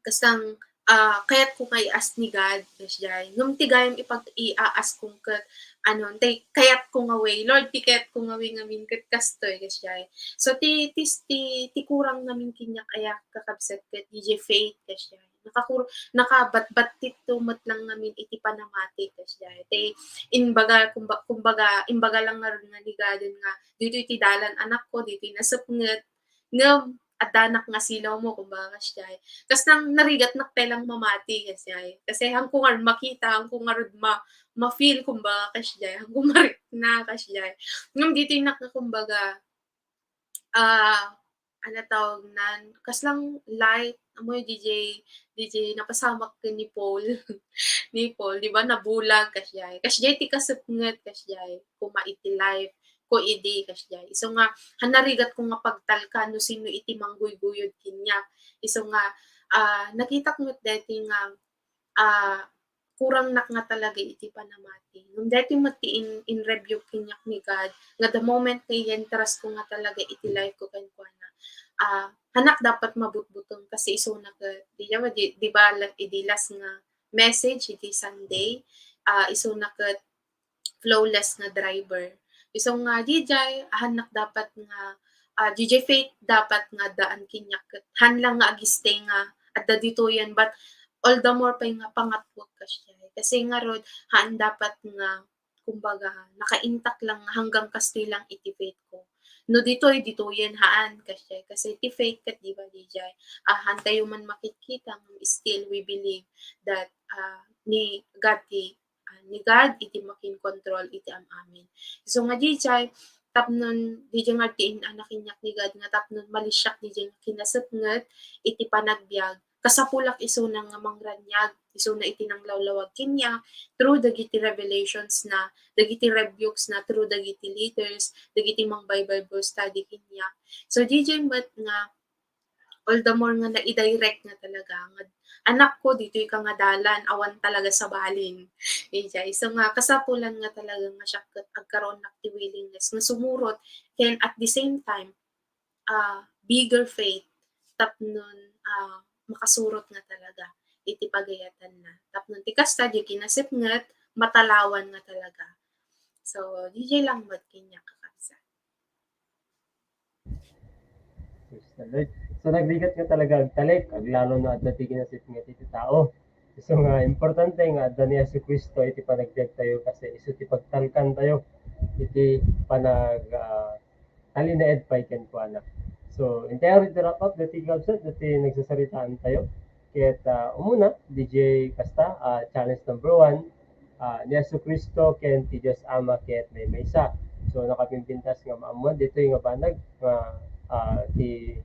kasang, ah, kayatko nga i-ask ni God, kasdiay. Ngem ti gayam ipag-, i-ask ko ket, ano, ti kayatko nga way, Lord, ti kayatko nga way ngamin ket kastoy, kasdiay. So, ti, ti, ti, ti kurang ngamin kaniak aya, kakabsat, ket dijay faith, kasdiay. Nakakur-, nakabatbattit to met lang ngamin iti panamati, kasdiay. Ti, imbaga, kumba-, kumbaga, imbaga lang ngarud nga ni God nga, ditoy ti dalan, anakko, ditoy nasepnget, ngem addanak nga silawmo, kumbaga, kasdiay. Kas nang narigatnak pay lang mamati, kasdiay. Kasi hanko ngarud makita, hanko ngarud ma-, ma-feel, kumbaga, kasdiay. Hanko marikna, kasdiay. Ngem ditoy nak-, kumbaga, ah, ano tawag nan, kas lang light, amoy D J, D J napasamak ken ni Paul. Ni Paul, di ba, nabulag, kasdiay. Kasdiay ti kasepnget, kasdiay. Koma iti life ko idi, kasdiay. Isu nga, han narigatko nga pagtalkan no sino iti mangguyguyod kaniak. Isu nga, ah, nakitak met daytoy nga, ah, kurangnak nga talaga iti panamati. Ngem daytoy met ti in-, in-rebuke kaniak ni God, nga the moment nga i-entrust ko nga talaga iti life ko kenkuana, ah, hannak dapat mabutbuteng kasi isuna ket, di ba, di, di ba, la-, idi last nga message, idi Sunday, ah, isuna ket flawless nga driver. Isu nga, dijay, hannak dapat nga, ah, dijay faith dapat nga addaan kaniak ket han lang nga agistay nga adda ditoyen, but all the more pay nga pangatwek, kasdiay. Kasi ngarud, haan dapat nga, kumbaga, nakaintak lang nga hanggang kastoy lang iti faith ko. No ditoy, ditoyen, haan, kasdiay. Kasi ti faith ket, di ba, dijay, ah, hantayo man makitkita, ngem still we believe that, ah, ni God ti ah, ni God iti makinkontrol iti am-amin. Isu nga dijay, tapnon dijay nga ti in-anak kaniak ni God nga tapnon malisiak dijay nga kinasepnget iti panagbiag, kasapulak isuna nga mangraniag, isuna iti nanglawlawag kaniak through dagiti revelations na, dagiti rebukes na, through dagiti leaders, dagiti mangbaybay Bible study kaniak. So, dijay met nga all the more nga naidirect nga talaga nga, "Anakko, ditoy ka nga dalan, awan talaga sabalin." Ijay. So nga, kasapulan nga talaga nga siak ket agkaroonnak ti willingness nga sumurot, ken at the same time, ah, bigger faith tapnon, ah, makasurot nga talaga iti pagayatanna. Tapnon ti kasta, di kinasipnget, matalawan nga talaga. So, dijay lang met kaniak, kakabsat. Praise the Lord. So, nagrigat nga talaga agtalek, aglalo no adda ti kinasipnget iti tao. So nga, importante nga adda ni Jesu-Cristo iti panagbiagtayo kasi isu ti pagtalkantayo iti panag, ah, talinaed pay kenkuana. So, intay iti wrap up, dati kabsat, dati nagsasaritaantayo. Ket, ah, umuna, D J kasta, ah, challenge number one, ah, ni Jesu-Cristo ken ti Dios Ama ket maymaysa. So, nakapimpintas nga maammuan ditoy nga banag nga, ah, ti,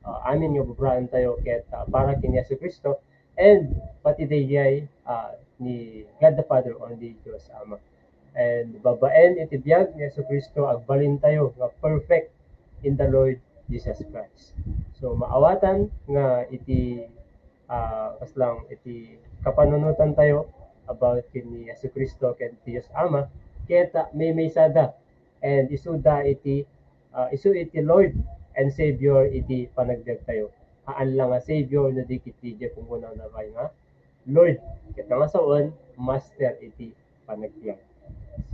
ah, amin nga bubraantayo ket, ah, para ken ni Jesu-Cristo and pati daydiay, ah, ni God the Father or ni Dios Ama. And babaen iti biag ni Jesu-Cristo, agbalintayo nga perfect in the Lord Jesus Christ. So, maawatan nga iti ah, kas lang iti kapanunotantayo about ken ni Jesu-Cristo ken ti Dios Ama, ket, ah, maymaysada, and isuda iti, ah, isu iti Lord and Savior iti panagbiagtayo. Haan la nga Savior no di ket diay punggunana pay nga Lord, ket nangasawen, Master iti panagbiag.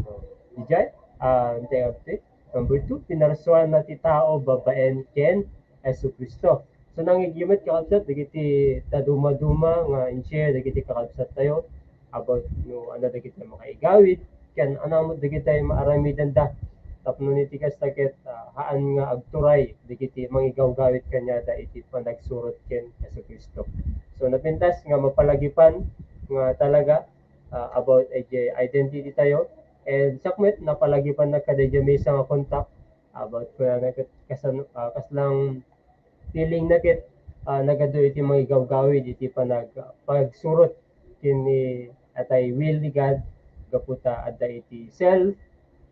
So, dijay, ah, intay update. Number two, pinarsuanna ti tao babaen ken Jesu-Cristo. So, nangigimit, kakabsat, dagiti dadumaduma nga in-share dagiti kakabsattayo about no adda dagiti makaigawid, ken ania met dagiti maaramidenda. Tapno iti kasta ket, ah, haan nga agturay dagiti mangigawgawid kaniada iti panagsurot ken Jesu-Cristo. So, napintas nga mapalagipan nga talaga ah, about iti identity tayo. And siak met, napalagipannak kadaydiay maysa nga kontak about kunana ket kasan-, ah, kas lang feeling na ket ah, nagadu iti mangigawgawid iti panag-, pagsurot ken ni atay will ni God, gapu ta adda iti self,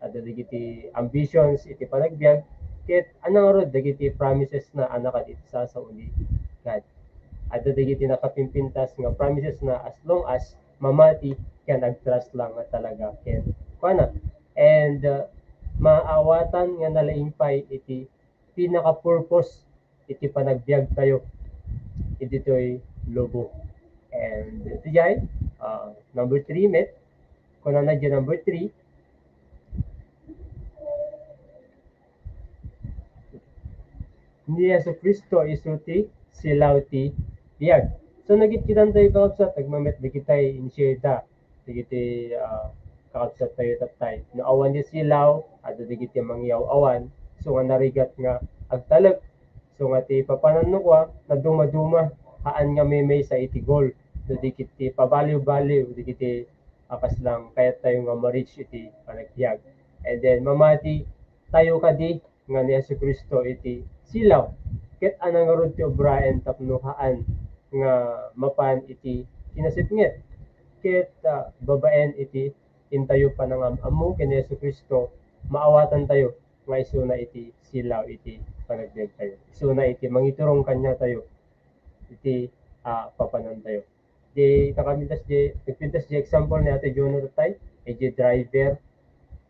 adda dagiti ambitions iti panagbiag, ket ania ngarud dagiti promises na a nakaditsa sa uli God. Adda dagiti nakapimpintas nga promises na as long as mamati ken agtrust lang nga talaga ken kuana. And, uh, maawatan nga nalaing pay iti pinaka-purpose iti panagbiagtayo iti toy lubong. And iti jay, uh, number three, met, kunana jay number three, ni Jesu-Cristo isu ti silaw ti biag. So, nagitkitan tayo, kakabsat, agmamet dagitay insyeda, dagiti, ah, kakabsat tayo tattay. No awan ti silaw, adda dagiti mangiyaw-awan. So, nga narigat nga agtalek. So, nga ti papanan no kua, naduma-duma, haan nga memaysa iti goal. So, dagiti pabaliw-baliw, dagiti akas lang kayat tayo nga ma-reach iti panagbiag. And then, mamati tayo kadi nga ni Jesu-Cristo iti silaw. Ket ania ngarud ti obraen tapno haan nga mapan iti kinasipnget? Ket, ah, babaen iti intayo panangam-ammo ken ni Jesu-Cristo, maawatan tayo nga isuna iti silaw iti panagbiag tayo. Isuna iti mangiturong kaniatayo iti, ah, papanan tayo. Di kakabintas di, nagpintas di example ni Ate Jonor tay, eh, di driver.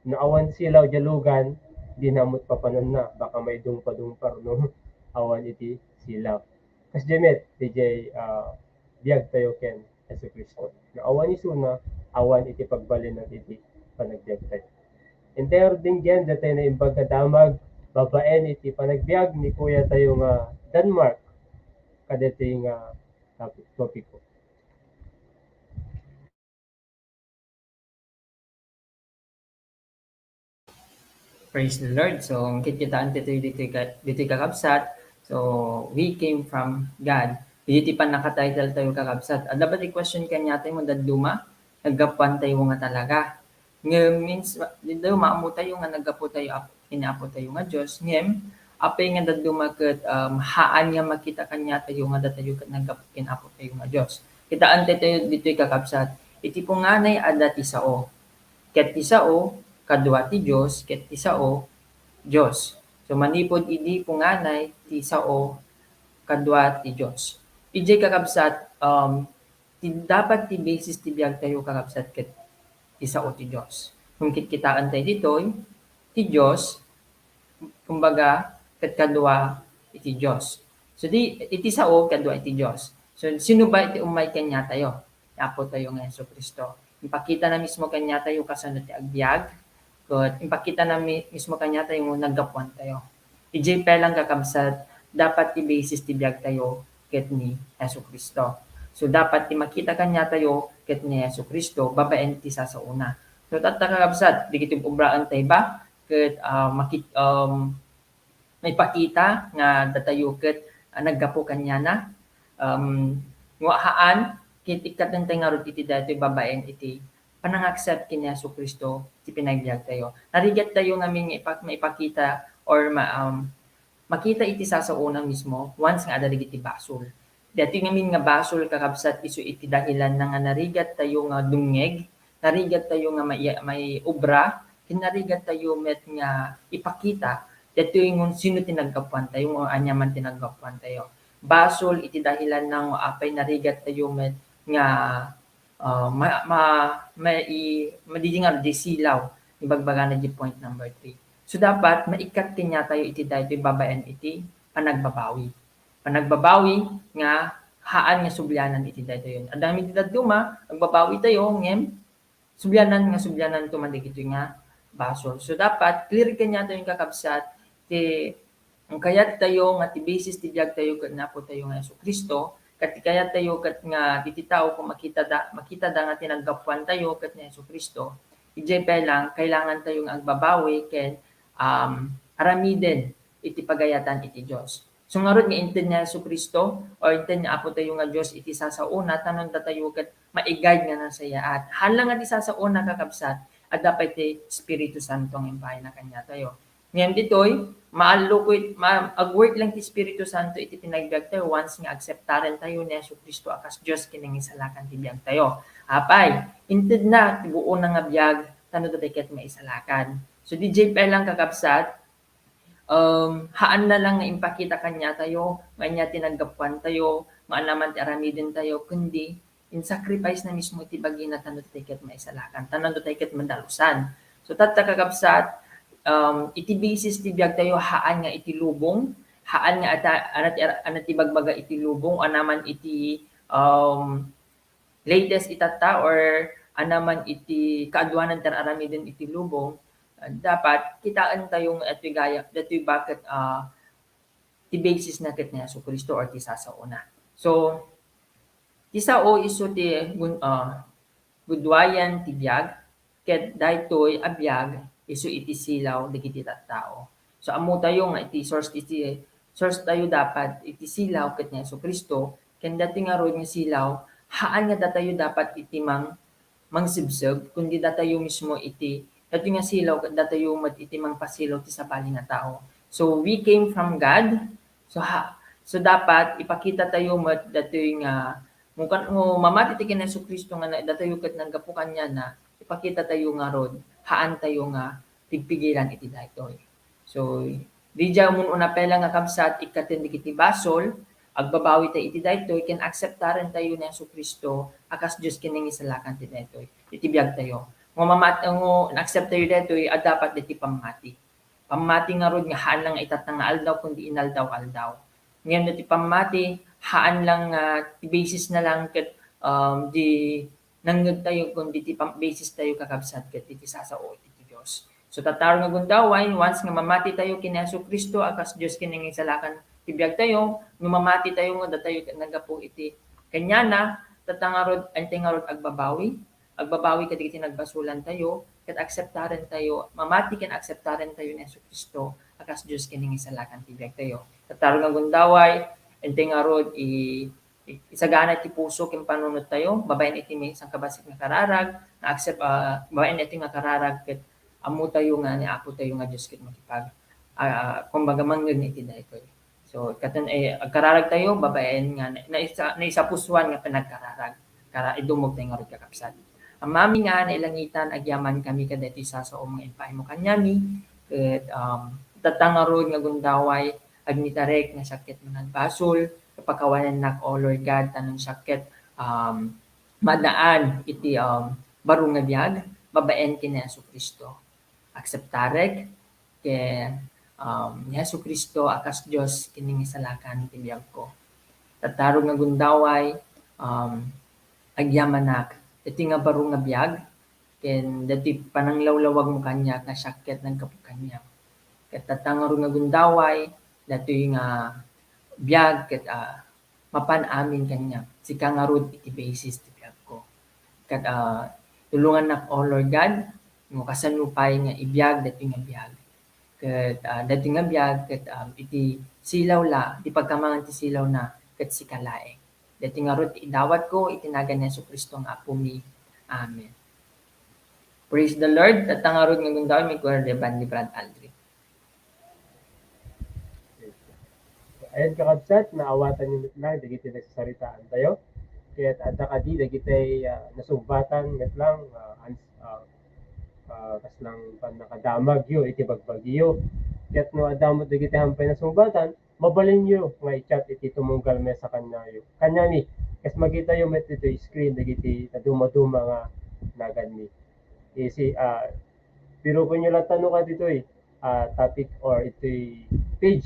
No awan silaw di lugan, di namot papananna, baka may dungpa-dungpar, no? Awan iti silaw. Kas di met, di jay, ah, biag tayo ken Jesu-Cristo. No awan isuna, awan iti pagbalinan iti panagbiag tayo. Entero din gen, datay na imbag kadamag, babaen iti panagbiag ni Kuya tayo nga Denmark. Kadati nga topic, topiko. Praise the Lord. So, ang kikitaen tayo ditoy ka-, ditoy kakabsat. So, we came from God. Ditoy pannaka-title tayo kakabsat. Adda ba ti question kaniatayo nga dadduma? Naggapuan tayo nga talaga. Ngem means, di tayo maammo tayo nga naggapu tayo ap-, ken Apo tayo nga Dios. Ngem, apay nga dadduma ket, um, haan nga makita kaniatayo nga datayo ket naggapu ken Apo tayo nga Dios. Kitaen tayo ditoy kakabsat. Iti punganay adda ti sao. Ket ti sao, kadua ti Dios, ket ti sao, Dios. So, manipud idi punganay, ti sao, kadua ti Dios. Idiay kakabsat, um, ti, dapat ti basis ti biag tayo kakabsat ket ti sao ti Dios. Kung kitkitaen tayo ditoy, ti Dios, kumbaga, ket kadua iti Dios. So, di, iti sao, kadua iti Dios. So, sino ba iti ummay kaniatayo? Ni Apo tayo nga Jesu-Cristo. Impakita na mismo kaniatayo kasano ti agbiag, ket impakita na mi-, mismo kaniatayo nga naggapuan tayo. Idiay pay lang kakabsat, dapat ti basis ti biag tayo ket ni Jesu-Cristo. So, dapat ti makita kaniatayo ket ni Jesu-Cristo babaen ti sasaona. So, tatta kakabsat, dagiti obraen tayo ba? Ket, ah, makit-, um, maipakita nga datayo ket, ah, naggapu kaniana. Um, no haan, ket ikkaten tayo ngarud iti daytoy babaen iti panang-accept ken ni Jesu-Cristo ti panagbiag tayo. Narigat tayo ngamin nga ipak-, maipakita or ma-, um, makita iti sasaona mismo once nga adda dagiti basol. Daytoy ngamin nga basol, kakabsat, isu iti dahilanna nga narigat tayo nga dumngeg, narigat tayo nga mai-, maiobra, ken narigat tayo met nga ipakita daytoy nga sino ti naggapuan tayo, nga ania man ti naggapuan tayo. Basol iti dahilanna nga apay narigat tayo met nga, ah, ma-, ma-, mai-, madidi nga di silaw, ibagbagana di point number three. So, dapat maikkat kaniatayo iti daytoy babaen iti panagbabawi. Panagbabawi nga haan nga sublianan iti daytoy. Adda ngamin ti dadduma, agbabawi tayo, ngem sublianan nga subliananto man dagitoy nga basol. So, dapat clear kaniatayo, kakabsat, ti, kayat tayo nga ti basis ti biag tayo ket ni Apo tayo nga Jesu-Cristo, ket ti kayat tayo ket nga dagiti tao kung makita da, makita da nga ti naggapuan tayo ket ni Jesu-Cristo, idiay pay lang, kailangan tayo nga agbabawi ken, um, aramiden iti pagayatan iti Dios. So, ngarud nga inted ni Jesu-Cristo o inted ni Apo tayo nga Dios iti sasaona, tapno datayo ket maigayad nga nasayaat. Haan lang nga ti sasaona, kakabsat, adda pay ti Espiritu Santo nga impayna kaniatayo. Ngem ditoy, maallukoy, ma-, ag-work lang ti Espiritu Santo iti panagbiagtayo once nga akseptaren tayo ni Jesu-Cristo a kas Dios ken Nangisalakan ti biagtayo. Apay, intedna ti buona nga biag, tapno datay ket maisalakan. So, diay pay lang, kakabsat, um, haanna lang nga impakita kaniatayo, nga ania ti naggapuantayo, nga ania man ti aramidentayo, kundi in-sacrifice na mismo iti bagina tapno datay ket maisalakan, tapno datay ket madalusan. So, tatta, kakabsat, um, iti basis ti biagtayo, haan nga iti lubong, haan nga ata-, ania ti, ania ti ibagbaga iti lubong, ania man iti, um, latest itatta, or ania man iti kaaduanan ti aramiden iti lubong, ah, dapat kitaentayo nga datoy gayam, datoy baket, ah, ti basis na ket ni Jesu-Cristo or ti sasaona. So, ti sao isu ti gun-, ah, guduayan ti biag, ket daytoy a biag isu iti silaw dagiti tattao. So, ammotayo nga iti source, iti source tayo dapat iti silaw ket ni Jesu-Cristo, ken datoy ngarud nga silaw, haan nga datayo dapat iti mang-, mangsibseb, kundi datayo mismo iti, datoy nga silaw, ket datayo met iti mangpasilaw ti sabali nga tao. So, we came from God. So, ha-, so, dapat ipakita tayo met datoy nga, no kan-, no mamati ti ken Jesu-Cristo nga na-, datayo ket naggapu kaniana, ipakita tayo ngarud, haan tayo nga pigpigilan iti daytoy. So, diay ummun-una pay lang nga kabsat, ikkaten dagiti basol, agbabawi tayo iti daytoy, ken akseptaren tayo ni Jesu-Cristo a kas Dios ken Nangisalakan ti daytoy, iti biag tayo. Ngo mamat-, ngo na-accept tayo daytoy, a dapat daytoy pammati. Pammati ngarud nga haan lang nga itatta nga aldaw, kundi inaldaw-aldaw. Ngem daytoy pammati, haan lang nga ti basis na lang ket, um, di nangngeg tayo, kundi ti pam-, basis tayo, kakabsat, ket iti sasao iti Dios. So, tattaro nga gundaway, once nga mamati tayo ken Jesu-Cristo a kas Dios ken Nangisalakan ti biag tayo, no mamati tayo nga datayo ket naggapu iti kaniana, tatta ngarud, intay ngarud agbabawi, agbabawi kadagiti nagbasolan tayo, ket akseptaren tayo, mamati ken akseptaren tayo ni Jesu-Cristo a kas Dios ken Nangisalakan ti biag tayo. Tattaro nga gundaway, intay ngarud i-, i-, isagana ti puso ken panunot tayo, babaen iti may sangkabassit nga kararag, nga accept, ah, babaen iti nga kararag, ket ammo tayo nga ni Apo tayo nga Dios ket makipag-, ah, kumbaga, mangngeg iti daytoy. So, katon, eh, agkararag tayo, babaen nga na-, naisa-, naisapusoan nga panagkararag. Kara-, idumog tayo ngarud, kakabsat. Amami nga nailangitan, agyamankami kadaytoy sasaom nga impaaymo kaniami, ket, um, tatta ngarud nga gundaway, agnitarek nga siak ket managbasol, pakawanennak, O Lord God, tapno siak ket, um, madaan iti, um, baro nga biag, babaen ken ni Jesu-Cristo. Akseptarek ken, um, ni Jesu-Cristo a kas Dios ken Nangisalakan ti biagko. Tattaro nga gundaway, um, agyamanak iti nga baro nga biag, ken daytoy pananglawlawagmo kaniak nga siak ket naggapu kaniam. Ket tatta ngarud nga gundaway, daytoy nga biag ket, ah, mapan amin kaniam. Sika ngarud iti basis ti biagko. Ket, ah, tulongannak, O Lord God, no kasano pay nga ibiag daytoy nga biag. Ket, ah, daytoy nga biag, ket, um, iti silaw la, iti pagkamangan ti silawna, ket sika laeng. Daytoy ngarud ti idawatko iti nagan ni Jesu-Cristo nga Apomi. Amen. Praise the Lord. Tatta ngarud nga gundaway, may kuya Reverend Brad Aldrin. Ayan, kakabsat, naawatanyo met lang dagiti nagsasaritaantayo. Ket adda kadi dagiti, ah, nasungbatan met lang, ah, ans-, ah, ah, kas lang pannakadamagyo iti bagbagyo. Ket no adda met dagiti hampay nasungbatan, mabalinyo nga i-chat iti tumunggal mesa kaniayo, kaniami. Kas makitayo met ditoy screen dagiti nadumaduma nga naganmi. Isi-, ah, pirukenyo lang tano kaditoy, ah, topic or itoy page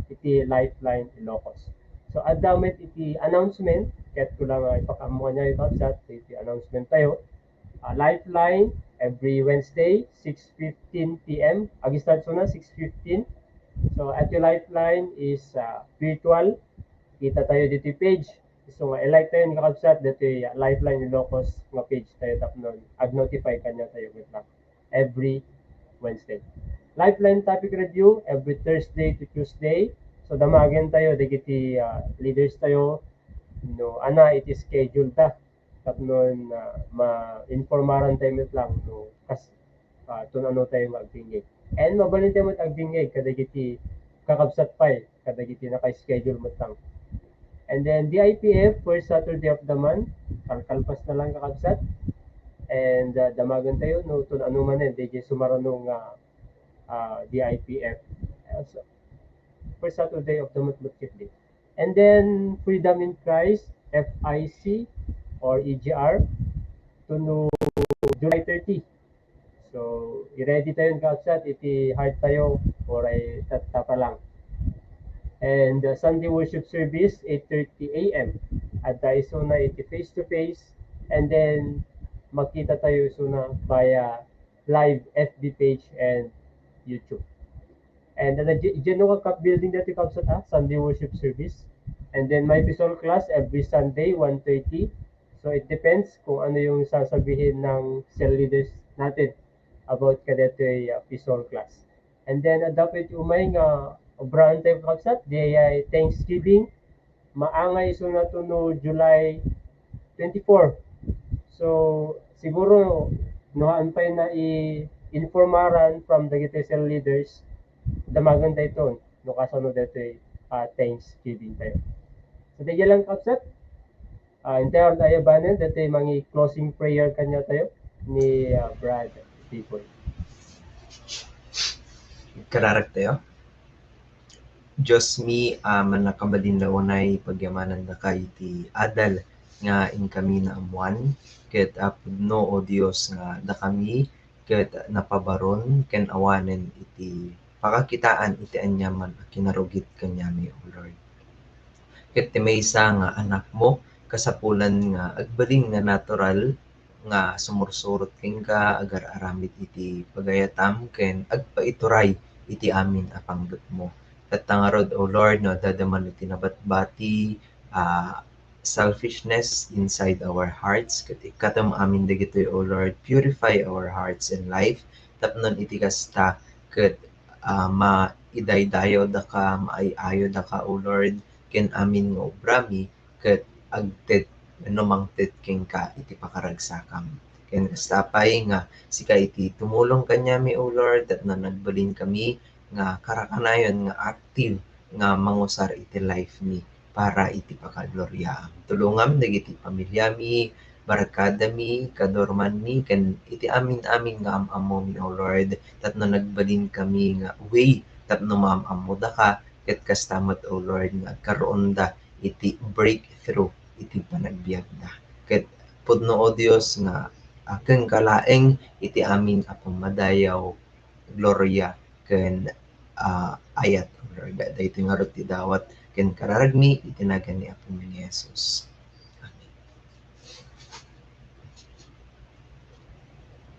iti Lifeline Ilocos. So, adda met iti announcement, ket kulang nga ipakaammo kaniayo, kabsat, iti announcement tayo. Ah, Lifeline every Wednesday, six fifteen P M. Ag-start so na, six fifteen. So, iti Lifeline is, ah, virtual. Kita tayo ditoy page. So, nga, i-like tayo ni kakabsat, ditoy, ah, Lifeline Ilocos nga page tayo tapno ag-notify kaniatayo met lang every Wednesday. Lifeline Topic Review every Thursday to Tuesday. So, damagen tayo dagiti, ah, leaders tayo no ania iti schedule ta tapno, ah, ma-informaran tayo met lang no kas-, ah, tun-ano tayo nga agtinggi. And mabalin tayo met agdingngeg kadagiti kakabsat pay, kadagiti naka-schedule met lang. And then D I P F, first Saturday of the month, kalkalpas na lang, kakabsat. And, ah, damagen tayo, no, tun-, ano man eh, D J Sumarano nga, ah, D I P F. Ah, so, first Saturday of the month, met ketdi. And then Freedom in Christ, F I C or E G R, to no July thirty. So, i-ready tayo, kakabsat, iti heart tayo, or ay tattapa lang. And, uh, Sunday worship service, eight thirty A M. Adda isuna iti face-to-face, and then makita tayo isuna via live F B page and YouTube. And, uh, the G-, Genoa Cup building dati, kakabsat, ha? Sunday worship service. And then may P S O L class every Sunday, one thirty. So, it depends kung ano yung sasabihin ng cell leaders natin about kadetoy, uh, P S O L class. And then, adda pay iti umay nga obrahan tayo, kakabsat, diay Thanksgiving. Maangay isuna to no July twenty-four. So, siguro, no, haan pay na i-informaran from dagiti cell leaders, damagen dayton, no, kasano daytoy, ah, Thanksgiving tayo. So, daydiay lang, kakabsat. Ah, intayon tayo ba nen, daytoy mangi-closing prayer kaniatayo ni, ah, Brad Biboy. Kararag tayo. Diosmi a mannakabalin, unay pagyamanandaka iti adal nga inkami naammuan, ket a pudno, O Dios, nga dakami ket napabaron ken awanen iti pakakitaan iti aniaman a kinarugit kaniami, O Lord. Ket ti maysa nga anakmo, kasapulan nga agbalin nga natural nga sumursurot kenka, agar-aramid iti pagayatam, ken agpaituray iti amin a panggepmo. Tatta ngarud, O Lord, no adda man iti nabatbati, ah, selfishness inside our hearts, ket ikkatem amin dagitoy, O Lord, purify our hearts and life, tapno iti kasta, ket, ah, maidaydayawdaka, maay-ayodaka, O Lord, ken amin nga obrami, ket agted wenno mangted kenka iti pakaragsakam. Ken kasta pay nga sika iti tumulong kaniami, O Lord, tapno nagbalin kami nga karakanayon nga active nga mangusar iti life mi para iti pakagloriaam. Tulongam dagiti pamiliami, barkadami, kadormanmi, ken iti amin-amin nga am-ammomi, O Lord, tapno nagbalin kami nga way tapno maam-ammodaka, ket kasta met, O Lord, nga agkaroonda iti breakthrough iti panagbiagda. Ket pudno, O Dios, nga a kenka laeng iti amin a pamadayaw, gloria, ken, ah, ayat, O Lord. Daytoy ngarud ti dawat ken kararagmi iti nagan ni Apomi nga Jesus. Amen.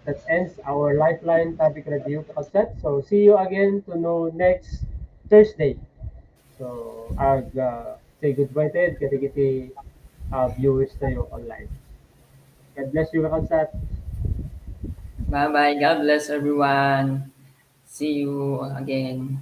That ends our Lifeline Topic Review, kakabsat. So, see you again to no next Thursday. So, ag, ah, say goodbye tayo kadagiti, ah, viewers tayo online. God bless you, kakabsat. Bye-bye. God bless everyone. See you again.